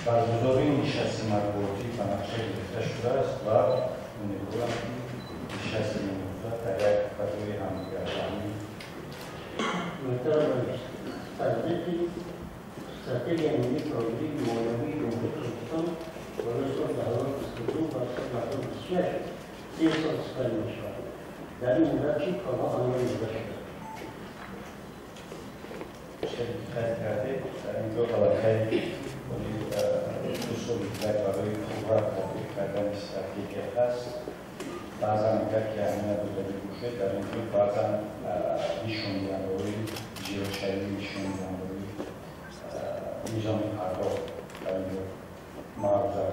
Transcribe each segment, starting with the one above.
Баргузории нишасти матбуотӣ ба нақша гирифта шудааст ва умедворам, ки нишасти имрӯза дар як фазои ҳамдигарфаҳмӣ. Муҳтарам раис, тасдиқи стратегияи миллии фарогирии молиявии Ҷумҳурии Тоҷикистон барои соли 2022 ва соли 2026 3 сол сипарӣ мешавад. Дар ин муддат чӣ корҳо анҷом дода шуданд? Қайд кардед, дар ин ҷо аллакай 2 соли дигар барои пурра татбиқ кардани стратегия ҳаст. Баъзан агар ки аҳамият додагӣ бошед, дар ин ҷо баъзан нишондиҳандаҳои зиёдшавии нишондиҳандаҳои низоми пардохт дар ин ҷо маъруза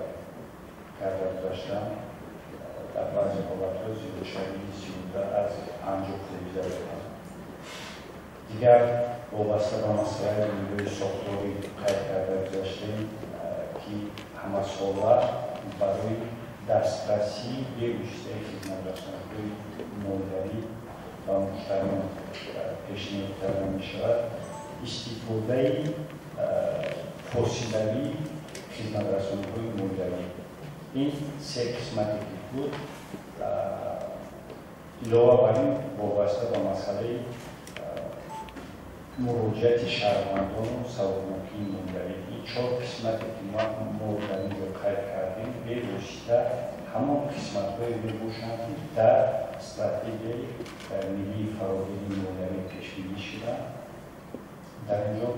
карда гузаштам. Дар баъзе ҳолатҳо зиёдшавии зиёда аз 50 фоиза доранд. Дигар вобаста ба масъалаи нигоҳи сохторӣ қайд карда гузаштем, ки ҳамасола барои дастрасии бевоситаи хизматрасониҳои молиявӣ ба муштариён пешниҳод карда мешавад. Истифодаи фосилавии хизматрасониҳои молиявӣ, ин се қисмате ки буд. Илова бар ин, вобаста ба масъалаи муроҷиати шаҳрвандону саводнокии молиявӣ, ин чор қисмате ки мо дар ин ҷо қайд кардем, бевосита ҳамон қисматҳое мебошанд, ки дар стратегияи миллии фарогирии молиявӣ пешбинӣ шуданд. Дар ин ҷо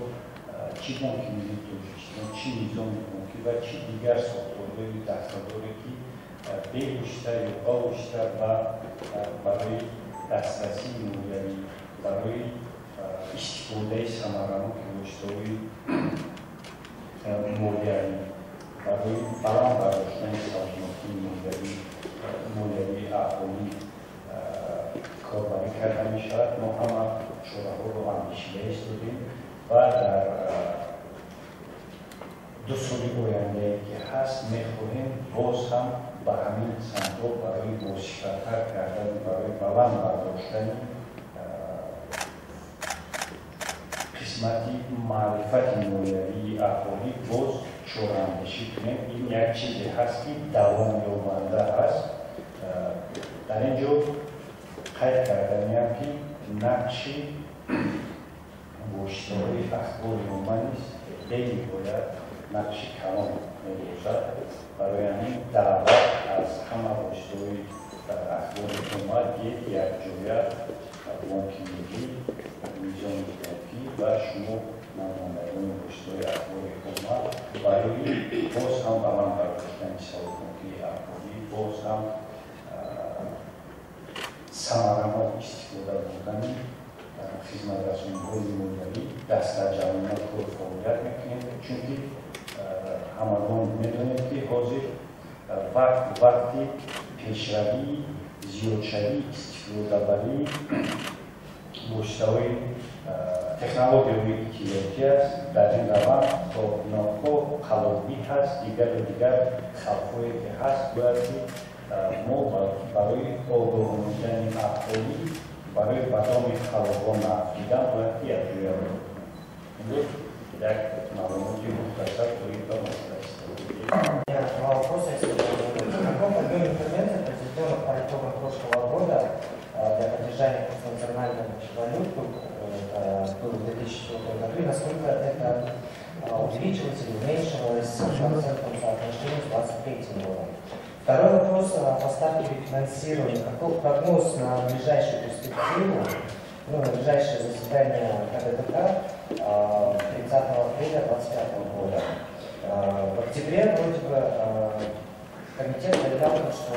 чӣ Бонки Миллии Тоҷикистон, чӣ низоми бонкӣ ва чӣ дигар сохторҳои дахлдоре, ки бевосита ё бавосита барои дастрасии молиявӣ, барои истифодаи самараноки воситаҳои молиявӣ, барои баланд бардоштани саводнокии молиявии аҳолӣ корбарӣ карда мешавад, мо ҳама чораҳоро андешида истодем ва дар 2 соли ояндае ки ҳаст, мехоҳем боз ҳам ба ҳамин самтҳо барои босифаттар кардани, барои баланд бардоштани қисмати маърифати молиявии аҳолӣ боз чораандешӣ кунем. Ин як чизе ҳаст, ки давомёбанда ҳаст. Дар ин ҷо қайд карданиам, ки нақши воситаҳои ахбори омма низ бениҳоят нақши калон мебошад. Барои ҳамин даъват аз ҳама воситаҳои ахбори омма, якҷоя Бонки Миллӣ, низоми бонкӣ ва шумо, намояндагони воситаҳои ахбори омма, барои боз ҳам баланд бардоштани саводнокии аҳолӣ, боз ҳам самаранок истифода бурдани хизматрасониҳои молиявӣ дастаҷамъона кор фаъолият мекунем, чунки ҳамагон медонем, ки ҳозир вақт вақти пешравии зиёдшавии истифодабарии воситаҳои технологияҳои иттилоотӣ аст. Дар ин раванд нохо қалобӣ ҳаст, дигару дигар хавфҳое ки ҳаст, бояд ки мо барои огоҳонидани аҳолӣ, барои ба доми қалобон наафтидан бояд ки якҷоя имрӯз як маълумоти мухтасар доир ба масъалаи стратегия. Два вопроса, если В каком объеме инструментов, произведенных по итогам прошлого года для поддержания курса национальной валюты, было в 2004 году, и насколько это увеличилось или уменьшилось в процентном соотношении с 2023 годом? Второй вопрос по ставке рефинансирования. Какой прогноз на ближайшую перспективу, ну, на ближайшее заседание КДТК 30 апреля 2025 года? В октябре вроде бы комитет заявлял, что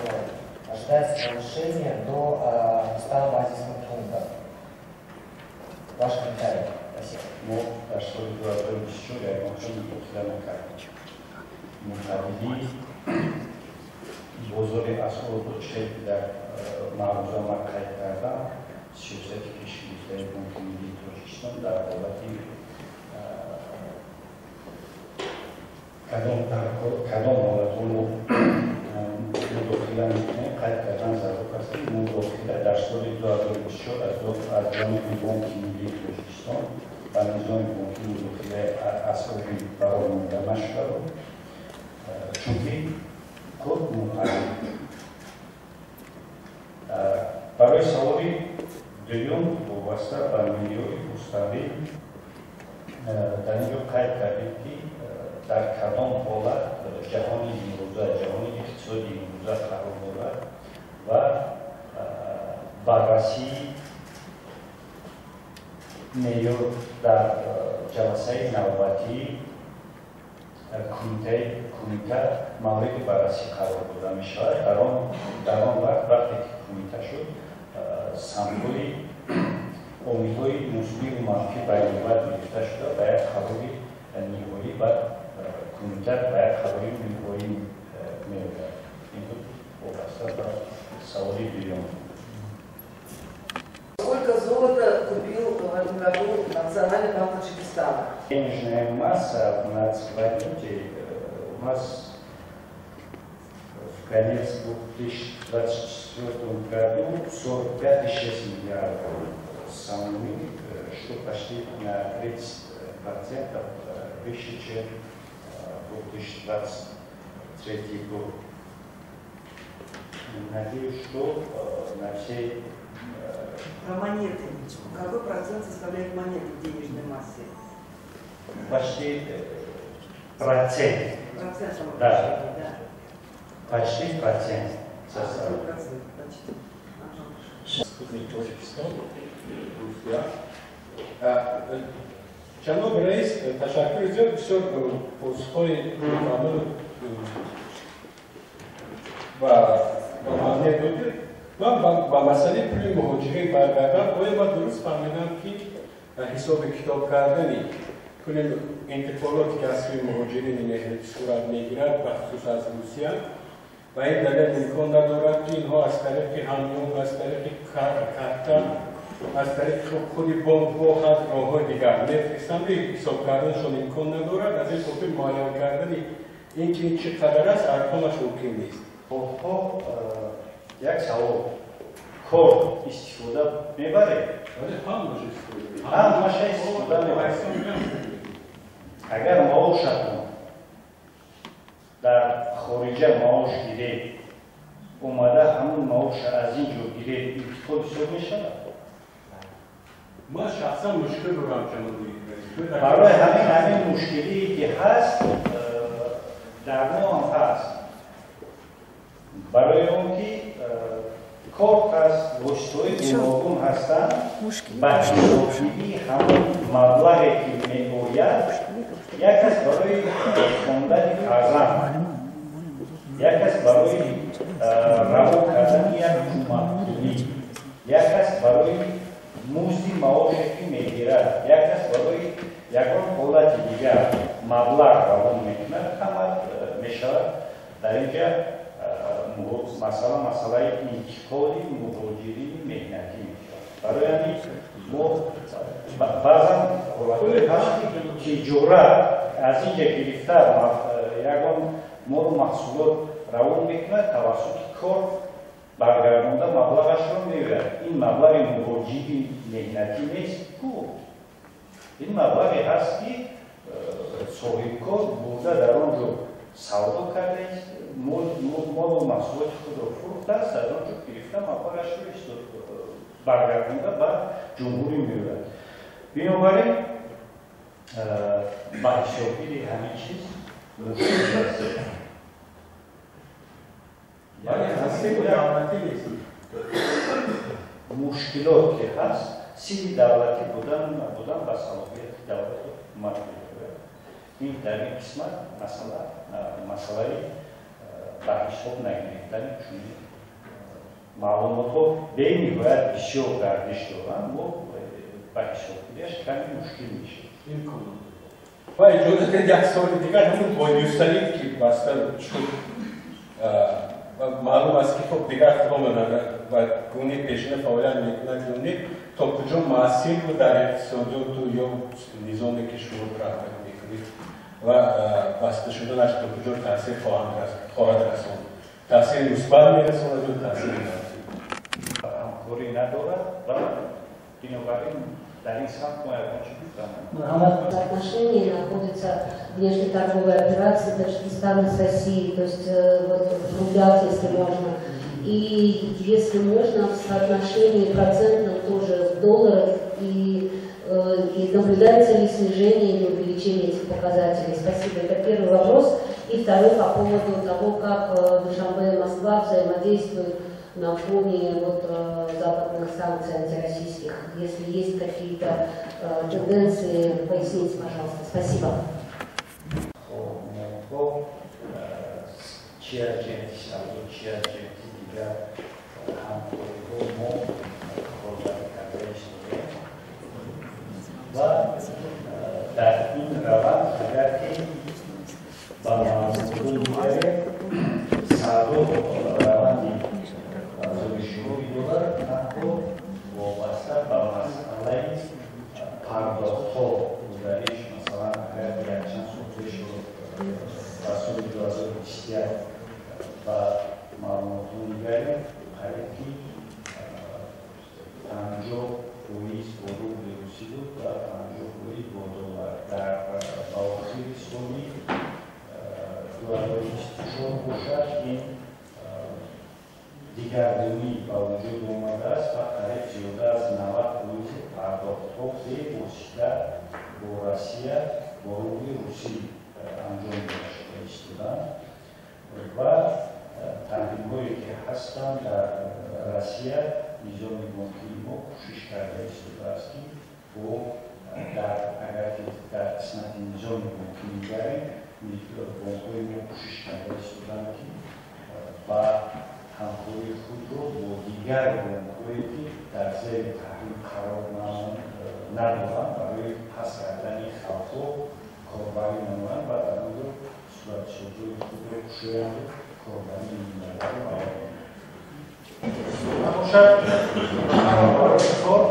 ожидается повышение до 100 базисных пунктов. Ваш комментарий. Спасибо. Мо дар соли 2024 ягон чиз мудохила накардем. Муқабили бозори асъорро, чизе ки дар маъруза ман қайд кардам, сиёсати пешгирифтаи Бонки Миллии Тоҷикистон дар ҳолати кадом ҳолатҳо мо мудохила мекунем, қайд кардан зарур аст, ки мудохила дар соли 2024 аз ҷониби Бонки Миллии Тоҷикистон ба низоми бонкӣ мудохилаи асъорӣ барор монда нашуда буд. Чунки курб муқаррар. Барои саволи дуюм вобаста ба меъёри уставӣ дар ин ҷо қайд кардем, ки дар кадом ҳолат ҷаҳони имрӯза, ҷаҳони иқтисоди имрӯза қарор дорад ва баррасии меъёр дар ҷаласаи навбатии кумита мавриди баррасӣ қарор дода мешавад. Дар он вақт, вақте ки кумита шуд, самтҳои омилҳои мусбиву манфӣ ба инобат гирифта шуда, ба як қарори ниҳоӣ ба кумита ба як қарори ниҳоӣ меояд. Ин буд вобаста ба саволи дуюм. Сколько золота купил в этом году Национальный банк Таджикистана? Денежная масса в нацвалюте у нас в конец 2024 году 45,6 миллиардов сомони, что почти на 30% выше, чем 2023 год. Надеюсь, что на всей. Про монеты. Какой процент составляет монеты в денежной массе? Почти процент. Процент. Да. Да. Почти процент составляет. Процент, почти. Спутник Тоҷикистон, Русия. Ҷаноб раис, ташаккури зиёд, бисёр посухҳои мукаммал ва ба маъне додед. Ман ба масъалаи пули муҳоҷирин баргардам. Оё ман дуруст фаҳмидам, ки ҳисоби китоб кардани пули интиқолоте, ки аз сӯи муҳоҷирини меҳнатӣ сурат мегирад, бахусус аз Русия, ва ин далел имкон надорад, ки инҳо аз тариқи ҳамён, аз тариқи карта, аз тариқи худи бонкҳо, ҳар роҳҳои дигар мефиристанд, ҳисоб карданашон имкон надорад? Аз ин хотир муайян кардани ин ки чӣ қадар аст, арқомаш мумкин нест. Бонкҳо, як савол: корт истифода мебаред? Ҳамаша истифода мебаред. Агар маошатон дар хориҷа маош гиред, омада ҳамун маоша аз ин ҷо гиред, интиқол ҳисоб мешавад? Ман шахсан мушкил дорам, ҷаноби. Барои ҳамин мушкилие ки ҳаст, дар мо ҳам ҳаст, барои он ки корт ҳаст, воситаҳои гуногун ҳастанд ба ҳисобгирии ҳамон маблағе, ки меояд. Як кас барои хондани фарзанд, як кас барои раво кардани як кӯмакпулӣ, як кас барои музди маоше, ки мегирад, як кас барои ягон ҳолати дигар маблағ равон мекунад, ҳама мешавад. Дар инҷа масъала масъалаи интиқоли муҳоҷирини меҳнатӣ мешавад. Барои ҳамин мо баъзан ҳолатҳое ҳаст, ки тиҷорат аз инҷа гирифта ягон молу маҳсулот равон мекунад, тавассути корт баргардонда маблағашро меояд. Ин маблағи муҳоҷири меҳнатӣ нест ку, ин маблағе ҳаст, ки соҳибкор бурда дар он ҷо савдо кардааст, молу маҳсулоти худро фурӯхтааст, аз он ҷо гирифта маблағашро баргардонда ба ҷумҳурӣ меояд. Бинобар ин ба ҳисобгирии ҳамин чиз мушкил аст. Давлатӣ нест. Мушкилот ки ҳаст, сири давлатӣ будану набудан ба салоҳияти давлату ҳукумат меояд. Ин дар ин қисмат масъалаи ба ҳисоб нагирифтани чунин маълумотҳо бениҳоят бисёр гардиш доранд, мо ба ҳисобгириаш каме мушкил мешавад. Имкон ва иҷоза диҳед, як соли дигар. Ҳамун бо ЮСАИД, ки баста шуд, маълум аст, ки хуб, дигар худо медонад ва гунаи пешина фаъолият мекунад ё не, то куҷо муассир буд дар иқтисодиёту ё низоме, ки шумо роҳбарӣ мекунед, ва баста шуданаш то куҷо таъсир хоҳад расонд? Таъсири мусбат мерасонад ё таъсири манфӣ? Ҳамкорӣ надорад ва бинобар ин дар ин самт мо ягон чӣ гуфтан Соотношении находится внешнеторговой операции Таджикистана с Россией, то есть вот, в рублях, если можно. И если можно, в соотношении процентном тоже в долларах, и наблюдается ли снижение или увеличение этих показателей? Спасибо. Это первый вопрос. И второй по поводу того, как Душанбе и Москва взаимодействуют на фоне вот западных санкций антироссийских. Если есть какие-то тенденции, поясните, пожалуйста. Спасибо. Чи аз ҷиҳати савдо, чи аз ҷиҳати дигар ҳамкориҳо мо корбарӣ карда истодаем ва дар ин раванд, агар ки ба маълумотҳо нигарем, савдо раванди афзоишёби доллар танҳо вобаста ба масъалаи пардохтҳо гузариш. Масалан, агар якчанд сол пеш, ба соли 2021 ба маълумотҳо нигарем, қариб ки 50% бо рубли русӣ буд ва 50% бо доллар. Дар ба охири соли 2024 бошад, ин дигаргунӣ ба вуҷуд омадааст ва қариб зиёда аз 90% пардохтҳо бевосита бо Россия бо рубли русӣ анҷом дода шуда истоданд. Ва таҳримҳое ки ҳастанд дар Россия, низоми бонкии мо кӯшиш карда истодааст, ки бо дар агар ки дар қисмати низоми бонкӣ нигарем, бонкҳои мо кӯшиш карда истоданд, ки ба ҳамкории худро бо дигар бонкҳое, ки дар зери таҳрим қарор надоранд, барои паст кардани хавфҳо корбарӣ намоянд ва дар он ҷо суратҳисобҳои худро кушоянду корбарӣ минбаъдаро ба бошад. Барои кор.